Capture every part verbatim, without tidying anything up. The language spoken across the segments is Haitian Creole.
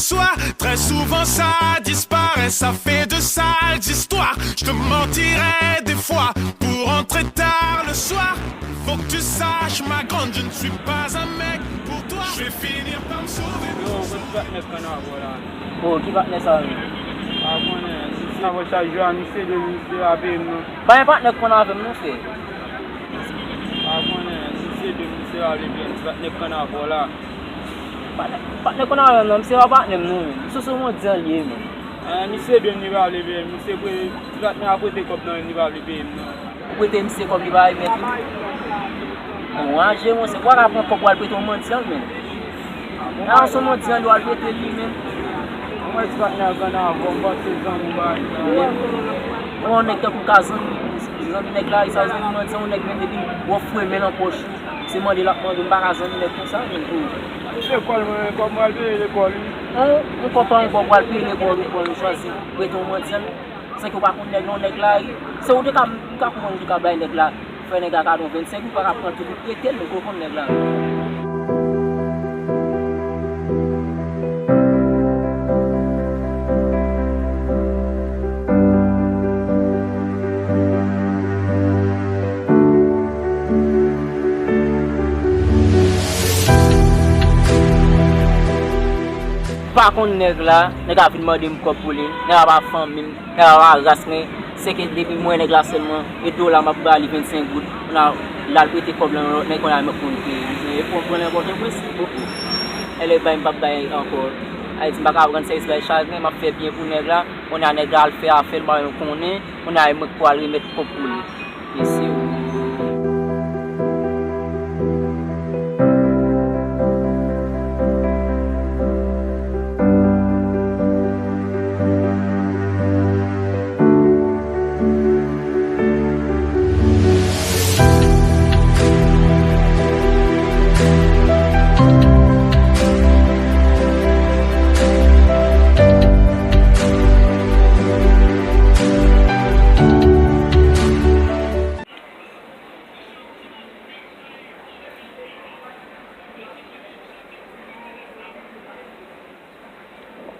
Soir, très souvent ça disparaît, ça fait de sales histoires. Je te mentirais des fois pour rentrer tard le soir. Faut que tu saches, ma grande, je ne suis pas un mec pour toi. Je vais finir par me sauver. Yo, mwen se patnè Kanavo la. Oh, ki patnè sa menm? Pa konnen, misye avè chak jou a, misye de misye a peye m non. Pa gen patnè Kanavo non, frè. Pa konnen, misye de misye a vle peye m, se patnè Kanavo la. Patnè, patnè Kanavo non, misye pa patnè m non, menm. Misye se yon mandyan li ye, menm. Eh, misye de m, li pa vle peye m, misye pre-, patnè a prete kòb nan men m, li pa vle peye m non. Ou prete misye kòb li pa remèt ou? Bon, anje, monchè, ou pa ka pran kòb pou al prete yon mandyan, menm. Nan yon mandyan li w al prete li, menm. Mwen ti patnè Kanavo, m panse zanmi w bagay sa. Menm yon nèg tankou w ka zanmi, zanmi nèg la, sa zanmi mandyan, yon nèg menm depi w ofri men nan pòch ou, se mande l ap mande, m pa ka zanmi nèg konsa, menm. Lekòl mwen, kòb mwen al peye lekòl li. Yon, yon kòb pa yon kòb w al peye lekòl ou, lekòl ou chwazi prete yon mandyan. San ke w pa konn nèg non, nèg la, se ou te ka, m ka konprann ou te ka bay nèg la, fè nèg la kado vennsenk, ou pa ka pran tout, ou prete l, ou konn nèg la. Pa konn nèg la, nèg la vin mande m kòb pou li, nèg la pa fanmi m, nèg la pa ras mwen, se ke depi m wè nèg la sèlman, e dola m ap ba li vennsenk goud, kounye a l al prete kòb lan yon lòt nèg, kounye a m ap konn ke, e pran, pran nan pòtoprens, poko. E lè bay m p ap bay ankò. Ayiti m pa ka rann sèvis bay chagren, m ap fè byen pou nèg la, kounye a nèg la al fè afè l, m pa menm konnen, kounye a e mwen k pou al remèt kòb pou li. Mesye.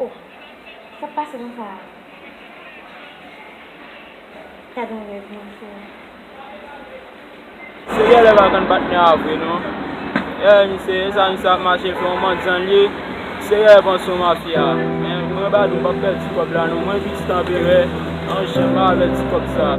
Oh, sa k pase konsa? Gad yon rèv mwen fè. Serye lè pa konn patnè a vre non. Yè, misye, e sa misye ap mache fè yon mandyan li. Serye panse yon mafya. Men mwen pa di m p ap pèdi kòb la non. Mwen jis tanpere. An jan m pa pèdi kòb sa.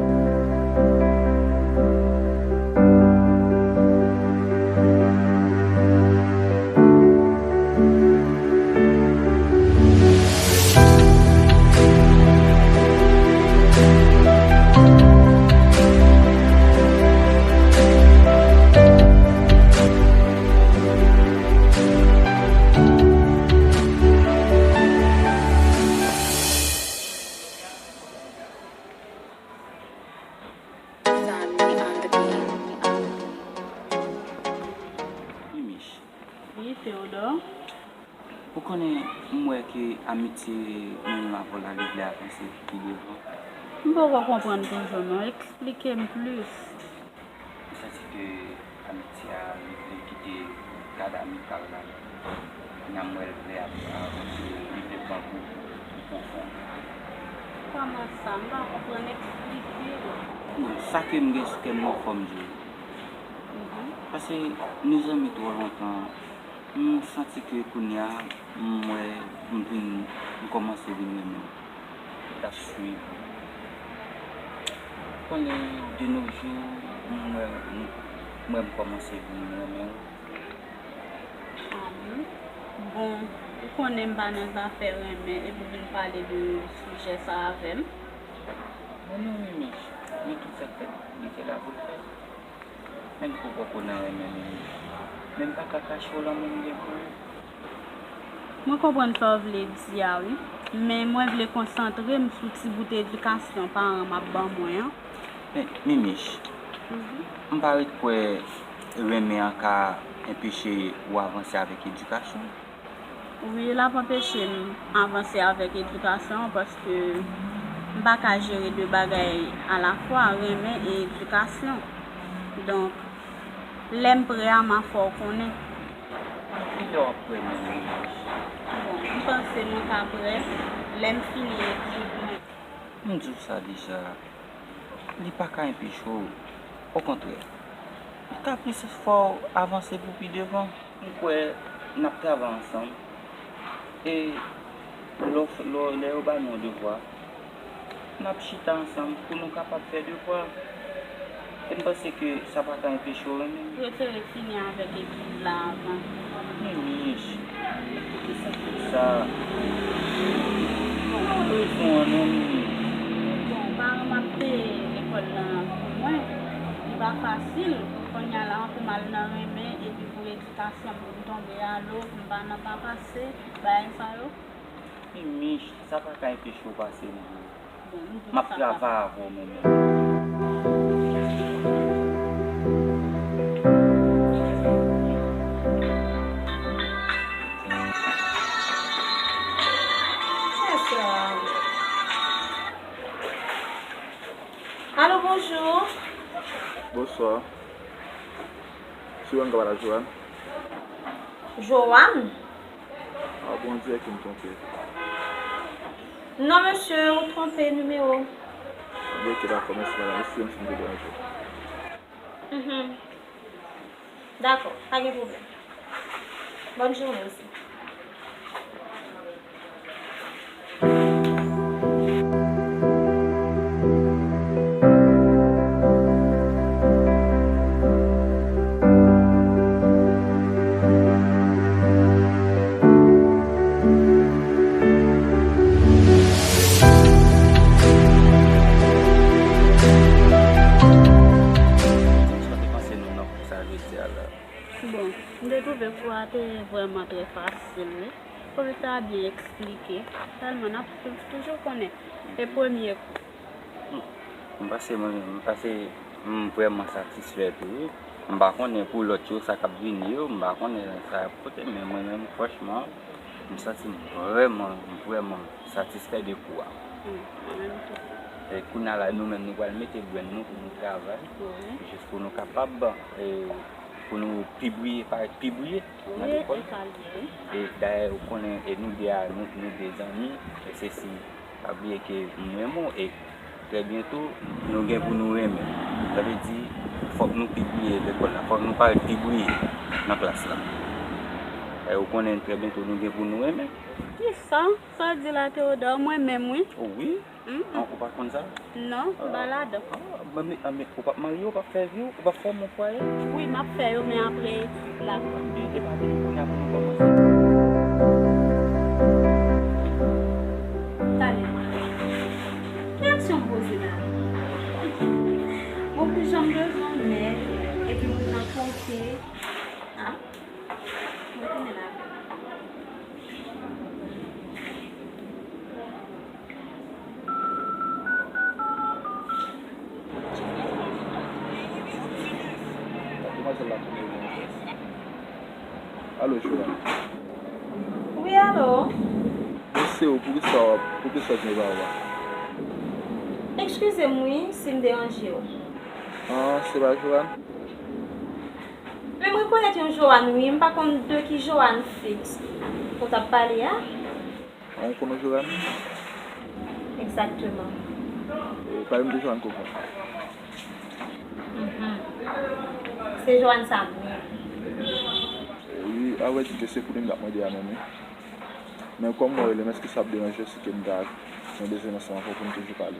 Mimich. Wi, Théodore. Ou konnen, m wè ke amitye nou avè w la, li vle avanse pi devan. M poko konprann toujou non, eksplike m plis. M santi ke amitye a, li vle kite kad amikal la. Kounye a m wè l vle ap avanse, li vle pran pou, pou pwofon. Kòman sa? M pa konprann, eksplike. Bon, sa ke m gen sou kè m nan fò m di w. Mhm. Paske nou zanmi twò lontan. M santi ke kounye a, m wè m vin, m kòmanse vin renmen w. T ap swiv ou. Konnen de nos jours, m wè, m, m wè m kòmanse vin renmen w. Ah bon? Bon, ou konnen m pa nan zafè renmen epi w vin pale de sijè sa avè m. Bon, non, Mimich, men tout sa k fèt, li te la pou l fèt. Menm si w poko nan renmen Mimi, men m pa ka kache w lanmou m gen pou ou. Mwen konprann sa w vle di a wi, men mwen vle konsantre m sou ti bout edikasyon paran m ap ban mwen an. Men, Mimich, mhm, m pa ret kwè renmen an ka enpeche ou avanse avèk edikasyon. Wi, l ap anpeche m avanse avèk edikasyon an, paske m pa ka jere de bagay alafwa, renmen e edikasyon. Donk, lè m prè a, m a fè w konnen. Kilè w ap prè menm? Bon, m panse mwen ka prè lè m fini etid mwen. M di w sa deja, li pa ka enpeche w. Okontrè, li ka plis fè w avanse pou pi devan. M kwè n ap travay ansanm. E lè w f-, lè w, lè yo ba nou yon devwa, n ap chita ansanm pou nou kapab fè devwa. E m panse ke sa pa ka enpeche w renmen m. Prefere fini avèk etid la avan. Men Mich, poukisa fè sa? Ou pa wè rezon an non, Mich. Bon, paran m ap peye lekòl lan pou mwen. Li pa fasil. Kounye a la pou m al nan renmen epi pou edikasyon m, pou m tonbe alo, pou m pa nan pa pase, bagay sa yo. Men Mich, sa pa ka enpeche w pase m di w. M ap travay avè w mwen menm. Alo, bonjou. Bonswa. Se ou menm k ap pale ak Joanne? Joanne? Ah, bon, on dirait ke m twonpe. Non, mesye, ou twonpe nimewo. Bon, ok, dakò, mèsi, madanm. Eskize m si m te deranje w. Mhm. Dakò, pa gen pwoblèm. Bòn jounen osi. Sa te panse nou nan kou sa jodi a la. Bon, m te twouve kou a te vrèman trè fasil, wi. Pwofesè a byen eksplike. Sèlman, n ap swiv toujou konnen. E premye kou. Hmm. M pase, mwen, m pase, m vrèman satisfè tou, wi. M pa konnen pou lòt yo, sa k ap vini yo, m pa konnen sa y ap pote, men mwen menm, franchman, m santi m vrèman, vrèman satisfè de kou a. Hmm, mwen menm tou. E kounye a la, nou menm, nou pral mete grenn nou pou nou travay, wi, jis pou nou kapab, e, pou nou pi briye, parèt pi briye nan lekòl. Wi, e sa l ye, wi. E dayè, ou konnen, e nou de a, nou, nou de zanmi, e se si, pa bliye ke m renmen w, e trè byento, nou gen pou nou renmen. Sa vle di, fòk nou pi briye lekòl la, fòk nou parèt pi briye nan klas la. E ou konnen, trè byento, nou gen pou nou renmen. Kisa? Sa w di la, Théodore? Mwen menm, wi. O wi? Hmm. An, ou pa konn sa? Non, m pa ladan. Ah, men, men, men, ou p ap marye, ou p ap fè vi, ou p ap fòme yon fwaye? Wi, m ap fè yo, men apre etid la. Ebyen, e pa vini kounye a pou nou kòmanse. Talè. Ki aksyon m poze la? Bon, pou jan m bezwen mèt, epi moun nan twonpe. Ah, mwen tounen la. Demwazèl la tounen vre ankò. Alo, Joanne. Wi, alo. Men se ou, poukisa w ap, poukisa w ap vin ba w la? Eskize m, wi, si m deranje w. Ah, se pa Joanne? Men m rekonèt yon Joanne, wi, m pa konn de ki Joanne fiks ou t ap pale a. An, ou konn yon Joanne? Egzakteman. E, pale m de Joanne Kokon. Mhm. Se Joanne sa menm. E, wi, avrèdi, se pou li m t ap mande a menm, wi. Men kòm mwen rele m, èske sa ap deranje w si ke m ta, mwen bezwen ansanm avè w pou n toujou pale?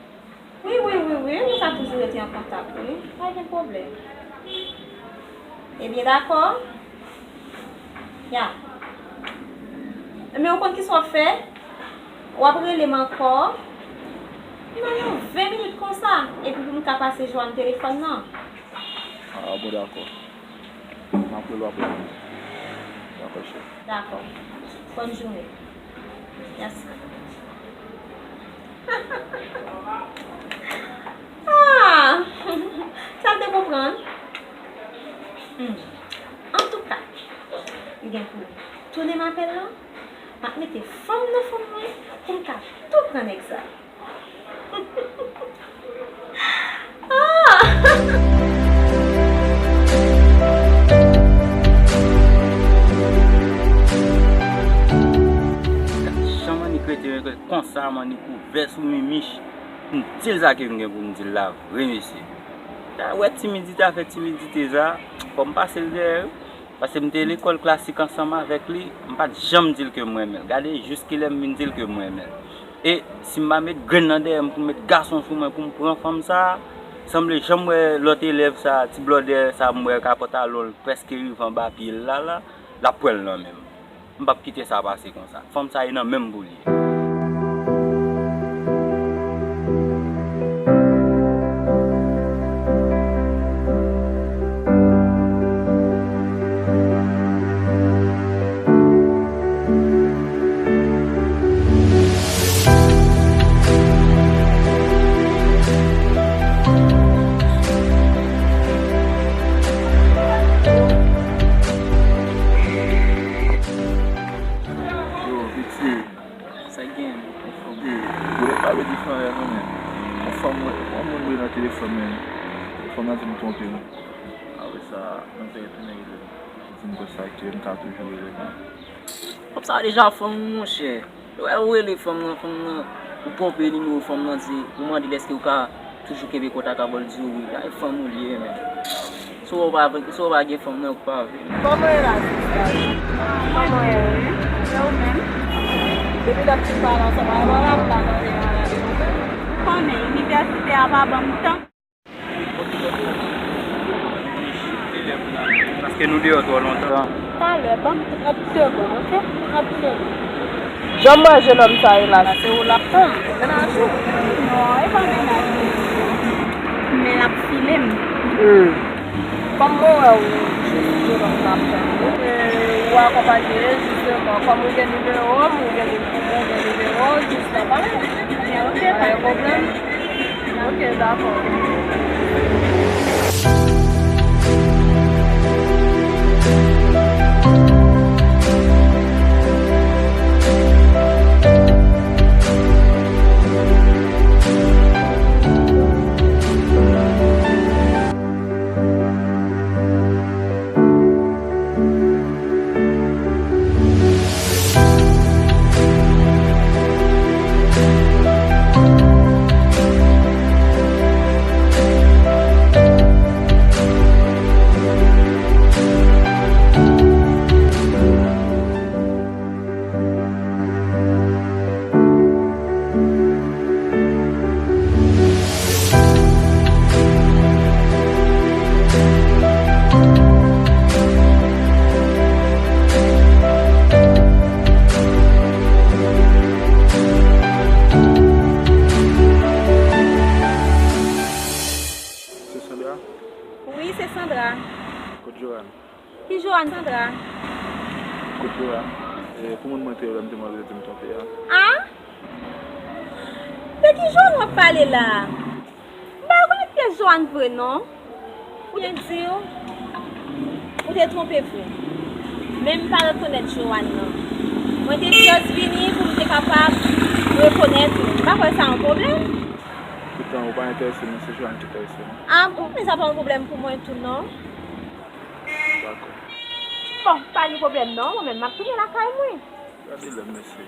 Wi, wi, wi, wi, nou ka toujou rete an kontak, wi. Pa gen pwoblèm. Ebyen, dakò. Ya. Men ou konn kisa w ap fè? W ap rele m ankò nan yon ven minit konsa, epi pou m ka pase Joanne telefòn nan. Ah, bon, dakò. M ap rele w apre. Dakò, cheri. Dakò. Bòn jounen. Mèsi. Ah! Sa l te konprann? Hmm. Antouka, li gen pou tounen m apèl lan. M ap mete fanm nan fanm mwen pou m ka tou pran nèg sa. Ah! Sa m annik ouvè sou Mimich. M di l sa ke m gen pou m di l la vre, mesye. Sa wè timidite a fè timidite sa, fò m pase l dèyè wi. Paske m te lekòl klasik ansanm avèk li, m pa t janm di l ke m renmen l. Gade jis kilè m vin di l ke m renmen l. E si m pa met grenn nan dèyè m pou m met gason sou mwen pou m pran fanm sa, sanble jan m wè lòt elèv sa, ti blòdè sa m wè ka pantalon l prèske rive anba pye l la la, l ap pran l nan men m. M p ap kite sa pase konsa. Fanm sa e nan men m pou l ye. Yo, piti. Sa k gen? Anfòm. Yo, yo pa vle di fè anyen non, men. Yon fanm, yon moun mwen nan telefòn, men. Fanm nan di m twonpe m. Apre sa, mwen fè tounen rele m. Li di m konsa ke m ka toujou rele l. Fanm sa deja fanm ou, monchè. Lè ou rele fanm nan, fanm nan, ou twonpe nimewo fanm nan, di, ou mande l èske ou ka toujou kenbe kontak avè l, di w wi. Ay, fanm ou li ye, men. Si w pa, si w pa gen fanm nan, ou pa vle. Kòman w ye la, sista? Kòman w ye, wi? E ou menm? Depi dat m pale ansanm avè w la, m pa tande anyen de ou menm. Ou konnen, inivèsite a pa ban m tan. Paske nou deyò twò lontan. Talè, ban m trant segonn, oke? Trant segonn. Jan manje nonm sa ye la? Se ou l ap tann, se mennaj ou? Non, e pa mennaj mwen. Men l ap file m. Hmm. Kòm mwen wè ou jis sou nonm l ap tann ou, e, ou akonpanye l, jisteman. Kòm ou gen nimewo m, ou gen nimewo, ou gen nimewo l, jis nan pale. Ebyen, oke, pa gen pwoblèm. Ok, dakò. Se Sandra? Wi, se Sandra. Kot Joanne? Ki Joanne, Sandra? Kot Joanne? E, pou moun mwen te yo lè m te mande li te m twonpe a. A? De ki Joanne w ap pale la? M pa rekonèt pyès Joanne vre non. Ou te di w, ou te twonpe vre. Men m pa rekonèt Joanne nan. Mwen te just vini pou m te kapab rekonèt ou. M pa kwè sa yon pwoblèm. Poutan, ou pa enterese m, se Joanne ki enterese m. A bon, men sa pa yon pwoblèm pou mwen tou non. Dakò. Bon, pa gen pwoblèm non, mwen menm m ap tounen lakay mwen. Gade lè m mesye.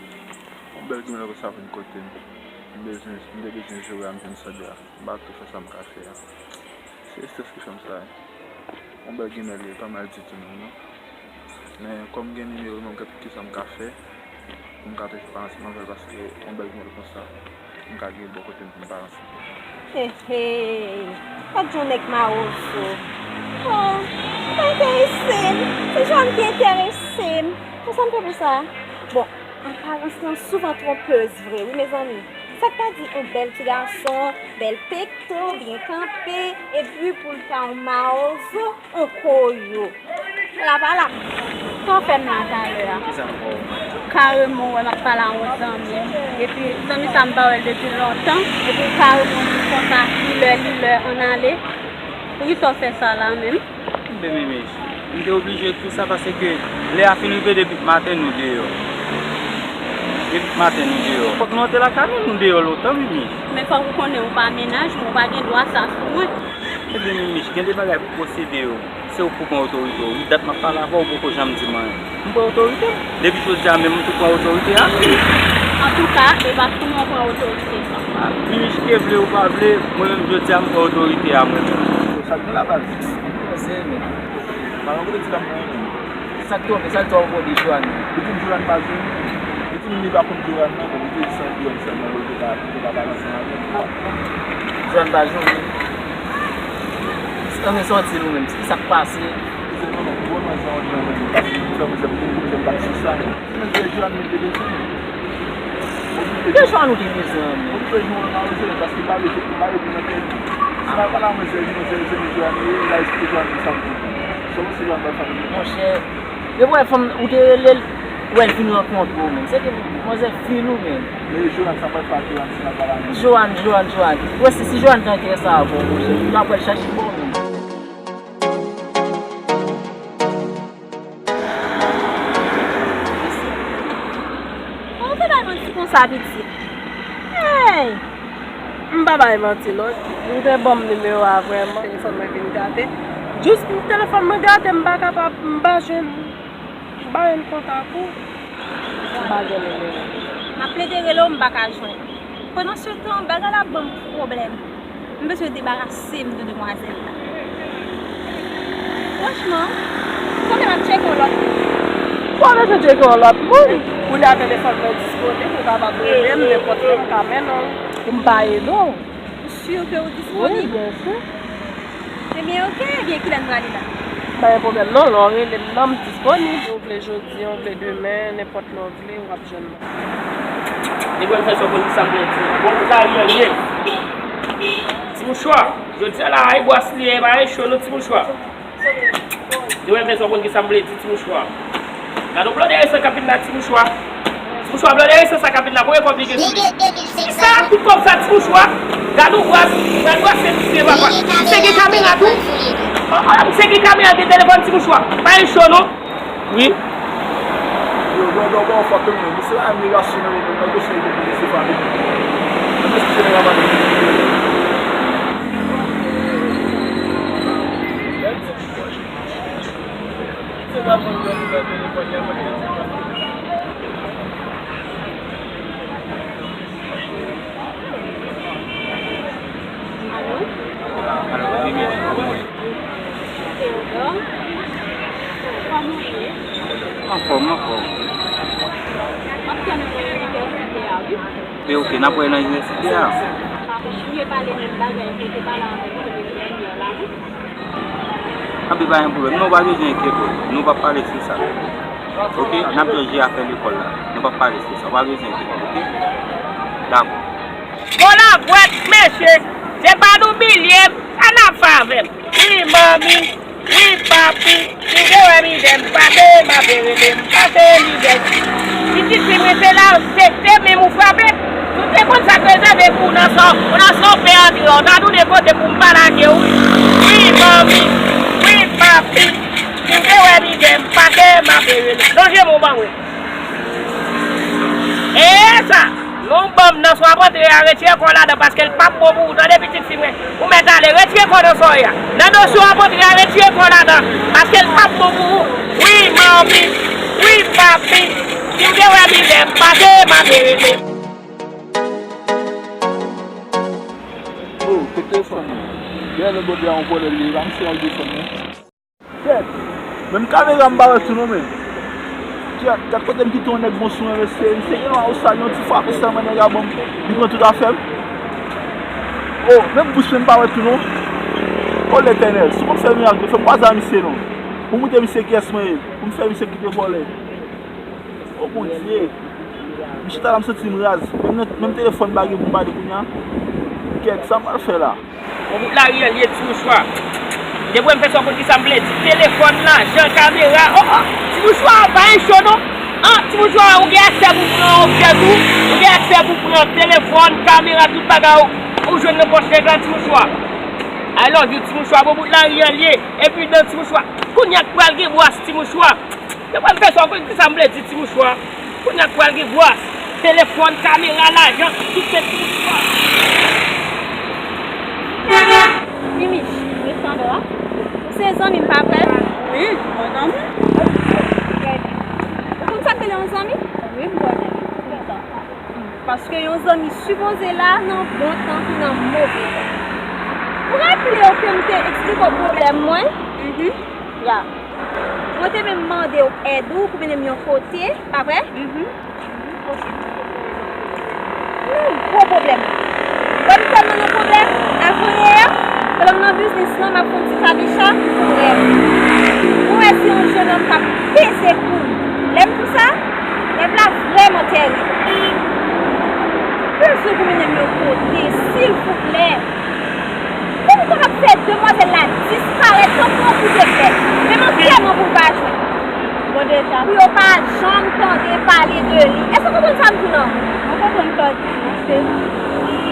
Yon bèl grenn lè konsa vin kote m. M bezwen, m te bezwen jere a, m jwenn Sandra. M pa tou fè sa m ka fè a. Se estrès ki fè m sa. Yon bèl grenn lè li ye, pa mal ditou menm non. Men kòm gen nimewo l, m ap gade kisa m ka fè. Pou m ka toujou pa ansanm avè l paske yon bèl grenn lè konsa, m ka gen l bò kote m pou m pa ansanm. He he. Gad jan nèg mawozo. Oh, li pa enterese m. Se Joanne ki enterese m. Konsa m fè pou sa. Bon, aparans lan souvan twonpez vre wi mezanmi. Sa k ta di yon bèl ti gason, bèl pekto, byen kanpe, epi pou l ta yon mawozo? Onko yo. Pala, pala. Sa w fè m la talè a? Kisa m fè w? Kareman w wè m ap pale a yon zanmi m. Epi zanmi sa m pa wè l depi lontan. Epi kareman w di konsa, li lè, li lè, ann ale. Poukisa w fè sa la menm? Enben, Mimi, m te oblije tou sa paske lè a fin rive depi maten nou deyò. Depi maten nou deyò. Fòk nou antre lakay nou, nou deyò lontan, Mimi. Men fòk ou konnen ou pa mennaj mwen, ou pa gen dwa sa sou mwen. Ebyen, Mimich, gen de bagay pou pwosede yo. Se ou k pou pran otorite w. Wi, dat m ap pale avè w, ou poko janm di m anyen. M pran otorite m. Depi jodi a menm, m tou pran otorite a. Antouka, e pa pou nou pran otorite sa. Mimich ke vle ou pa vle, mwen menm jodi a m pran otorite a mwen menm. Sa k gen la baz? Mwen se men. Madan kote ti dam nan ye menm? Sa k twò, sa l twò pwòp de Joanne. Li di m Joanne pa jwenn li. Li di m li pa konn Joanne non, men li te di se yon Joanne sèlman, li te ka, li te ka pale ansanm avè l. Joanne pa jwenn li. Ann men sòti nou menm, ki sa k pase? Li di non, non, bon, non, se yon Joanne menm. Li fè mwen se pou mwen, mwen pa sou sa. Mwen se Joanne li te bezwen. Ki Joanne ou te bezwen an menm? Mwen bezwen yon nan Anjeli paske pa vle, pa vle vin nan kè li. Si pa pale a mwen se Joanne, se, se Joanne li ye, li ka esplike Joanne sa m di. Sèlman se Joanne pa fè. Monchè, depi w wè fanm, ou te rele l, ou wè l vin rankontre w menm. Se ke manzè fil ou menm. Men Joanne, sa pral fè ak Joanne, si n ap pale a mwen. Joanne, Joanne, Joanne. Ou wè si, si Joanne te enterese avè w, monchè, ou t ap wè l chache bò menm. Kòman w fè bay manti konsa, pitit? Hey! M pa bay manti non. Ou te ban m nimewo a vrèman. Telefòn mwen vin gate. Jis telefòn mwen gate, m pa kapab, m pa jwenn, m pa jwenn kontak ou. M pa gen nimewo. M ap plede rele w, m pa ka jwenn. Pandansetan, bagay la ap ban m pwoblèm. M bezwen debarase m de demwazèl la. Franchman, m sanble m ap tcheke yon lòt moun. Ou pa bezwen tcheke yon lòt moun. Kounye a telefòn mwen disponib, ou kapab rele m nenpòt lè, m ka mennen w pou m pa ede w. Ou si ke ou disponib? Wi, byen si. Ebyen, oke, ebyen, kilè n prale la? Pa gen pwoblèm non, lè w rele m nan, m disponib. Ou vle jodi, ou vle demen, nenpòt lè w vle, w ap jwenn mwen. Depi w fè sa, w konn ki sa m vle di. Bon, sa riyan ye. Ti mouchwa, jodi a la, ay bwas li ye, pa ay cho non, ti mouchwa. Depi w fè sa, w konn ki sa m vle di, ti mouchwa. Gade yon blòdè resan k ap vin la, ti mouchwa. Ti mouchwa, blòdè resan sa k ap vin la, konbyen kòb li gen sou li? Ki sa, tout kòb sa, ti mouchwa? Gade yon bwas, gade bwas se misye, papa. Misye gen kamera tou? Oh, oh, misye gen kamera, gen telefòn, ti mouchwa. Pa gen cho non. Wi. Yo, yo, yo, bon, fòk ke mwen, misye la, admirasyon nan li, nan dosye li, misye Fabi. Nan dosye li, la, Fabi. Alo? Alo, Mimi, kòman w ye? Teyodò? Kòman w ye? Anfòm, anfòm. M ap tann ou nan inivèsite a, wi. Men oke, n ap wè nan inivèsite a. Pa kontinye pale menm bagay ke w te pale avè m premye dènye a la, non. Anpi pa gen pwoblèm. Non, w pa bezwen enkyete w. Nou p ap pale sou sa. Oke? N ap jwenn jere afè lekòl la. Nou p ap pale sou sa. W pa bezwen enkyete w, oke? Dakò. Bon, lagwèt, mesye, se pa nou milye, sa n ap fè avè m? Wi, manmi, wi, papi, si w te wè mizè m pase, m ape rele m pase mizè. Pitit fi mwen se la, se, se menm ou frape. Si w te konn sa k rezève pou w nan sa, w nan sa w pè antre, w ta tounen kote pou m pa lage w. Wi, manmi, wi, papi, si w te wè mizè m pase, m ape rele. Lonje men w ban mwen. E sa, non ban m nan sa w ap antre a, retire kò w ladan paske l p ap bon pou ou, tande pitit fi mwen. Ou mèt ale, retire kò w nan sa w ye a. Nan dosye w ap antre a, retire kò w ladan, paske l p ap bon pou ou. Wi, manmi. Wi, papi. Si w te wè mizè m pase, m ape rele. Oh, kote telefòn nan? Dèyè lòt bò de a, yon vòlè li ye, pa misye al desann non. Kèt! Menm kamera m pa wè tou non, men. Kèt, gad kote m kite yon nèg bon sou mwen, mesye. Misye gen lwa ou sal, yon ti frape sèlman nèg la ban m. Li pran tout afè m. Oh, menm bouch mwen m pa wè tou non. Oh, Letènèl, si w konn fè mirak, fè m kwaze a misye non. Pou m montre misye kiyès mwen ye. Pou m fè misye kite vòlè. Oh, Bondye. M chita la, m santi m raz. Menm nan, menm telefòn m pa gen pou m pale kounye a. Kèt, sa m pral fè la? Bon, bout la riyèl ye, ti mouchwa. Depi w wè m fè sa, w konn ki sa m vle di. Telefòn, lajan, kamera. Oh, oh, ti mouchwa, pa gen cho non. An, ti mouchwa, ou gen aksè pou pran objè tou. Ou gen aksè pou pran telefòn, kamera, tout bagay ou, ou jwenn nan pòch nèg la, ti mouchwa. I love you, ti mouchwa. Bon, bout la riyèl ye. Epi dan, ti mouchwa. Kounye a k pral gen bwas, ti mouchwa. Depi w wè m fè sa, w konn ki sa m vle di, ti mouchwa. Kounye a k pral gen bwas, telefòn, kamera, lajan, tout se ti mouchwa. Mimich, Alexandra, ou se zanmi m pa vre? Wi, mon ami. Trè byen. Ou konn sa k rele yon zanmi? Wi, m konnen. Kontan. M Paske yon zanmi sipoze la nan bon tan kou nan move tan. Ou raple w ke m te eksplike w pwoblèm mwen? Mhm. Ya. Mwen te menm mande w èd ou pou mennen m yon kote, pa vre? Mhm. Ok. Yon gwo pwoblèm. Lè m tèlman nan pwoblèm, avanyè a, pandan m nan biznis lan, m ap fè yon ti kabicha, m fè yon rèv. Mwen wè se yon jennonm k ap peze kou m. Lè m di w sa, rèv la vrèman tèrib. Bezwen pou mennen m yon kote, silvouplè. Kòman w kapab fè demwazèl la disparèt tankou yon kout eklè? Menm antèman pou l pa jwenn. Bon, deja. Pou yo pa janm tande pale de li. Èske w konprann sa m di w lan? Mwen konprann sa w di m, paske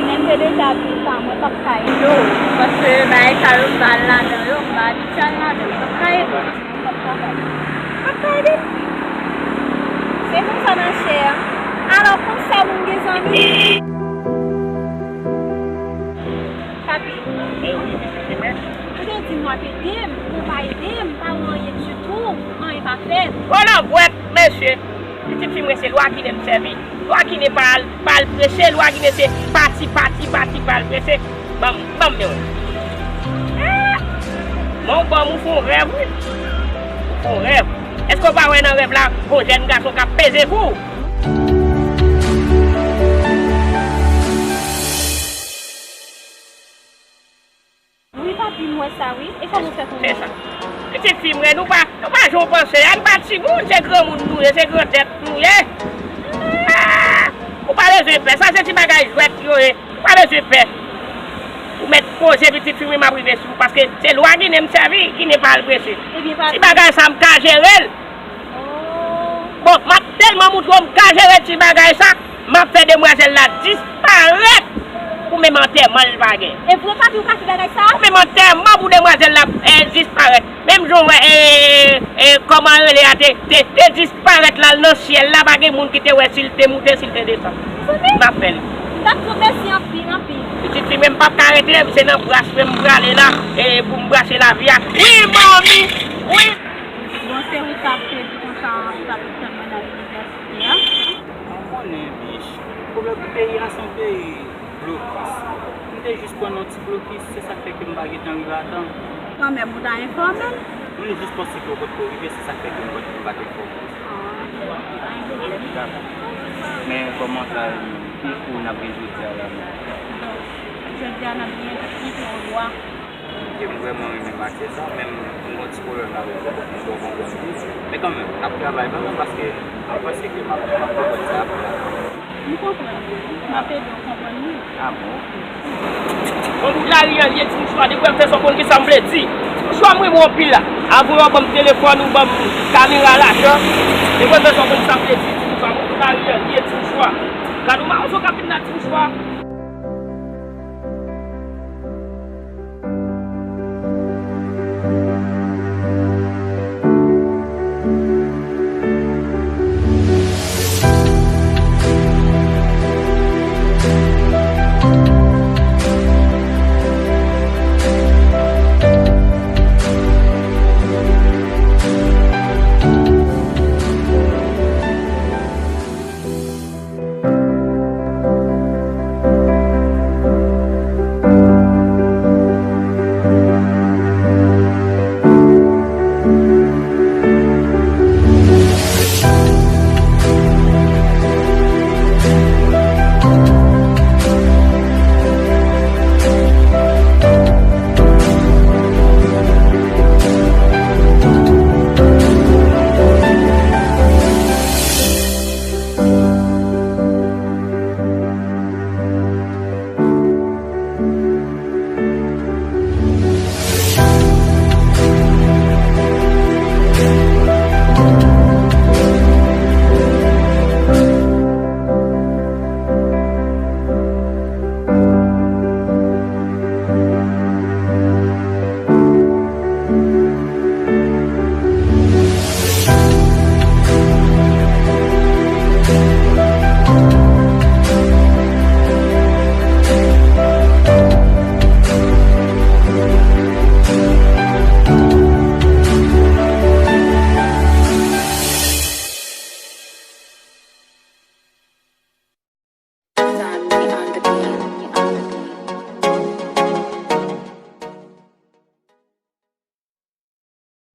menm te deja di w sa, mwen p ap ka ede w. Paske bagay sa yo, m pa al ladan yo, m pa abitye al ladan yo, m p ap ka ede w. Mwen p ap ka ede w. M p ap ka ede w. Se konsa, machè. Alò, konsèy moun gen zanmi. Papi, ou te di m w ap ede m, ou pa ede m, pa wè anyen ditou, anyen pa fèt. Bon, nan bwèt, mesye, pitit fi m rete lwa Ginen m sèvi. Lwa Ginen pa al, pa al prese, lwa Ginen se pati, pati, pati, pa al prese. Ban m, ban m men w. Ah! Men w ban m, ou fè yon rèv, wi. Ou fè yon rèv. Èske w pa wè nan rèv la, yon jèn gason k ap peze kou w? Wi, papi, m wè sa, wi. E kòman w fè konnen? Se sa. Pitit fi m, nou pa, nou pa jan w panse a, nou pa timoun, se granmoun nou ye, se grandèt nou ye. Ah! Ou pa bezwen pè, sa se ti bagay jwèt yo ye. Ou pa bezwen pè. Ou mèt poze pitit fi m, m ap rive sou ou, paske se lwa Ginen m sèvi, Ginen pa al prese. Ebyen, papi. Ti bagay sa, m ka jere l. Oh. Bon, m ap tèlman moutre w m ka jere ti bagay sa, m ap fè demwazèl la disparèt pou menm antèman l pa gen. E vre, papi, ou ka fè bagay sa? Pou menm antèman pou demwazèl la, eh, disparèt. Menm jan w wè, eh, eh, kòman rele a te, te, te disparèt la nan syèl la, pa gen moun ki te wè si l te moute, si l te desann. Mezanmi. M ap fè l. M t ap di w mèsi anpil, anpil. Pitit fi, men m p ap ka rete, se nan bras mwen m prale la, eh, pou m brase lavi a. Wi, manmi! Wi! Bon, se ou k ap te di konsa, ou t ap tann mwen nan inivèsite a? Ou konnen, bich, pwoblèm peyi a se yon peyi blokis. M te jis pran yon ti blokis, se sa k fè ke m pa gentan rive a tan. Kanmenm, ou ta enfòme m. Mwen jis panse ke w potko rive, se sa k fè ke m potko, m pa t enfòme w. Ah, pa gen pwoblèm. Dakò. Men kòman sa ye menm? Ki kou n ap gen jodi a la menm? Bon, jodi a n ap gen, gen kou lwa. Ke m vrèman renmen matyè sa, men m gen yon ti pwoblèm avè l, m poko konprann li. Men kanmenm, n ap travay kanmenm, paske mwen panse ke m ap, m ap konprann sa apre. M konprann li. M ap ede w konprann li. Ah bon, ok. Bon, bout lari an, li ye ti mouchwa, depi w wè m fè sa w konn kisa m vle di. Ti mouchwa, m renmen w anpil la. Avan w ban m telefòn ou ban m kamera lajan, depi w wè m fè sa w konn kisa m vle di, ti mouchwa, bon, bout lari an, li ye ti mouchwa. Gad yon mawozo k ap vin la, ti mouchwa.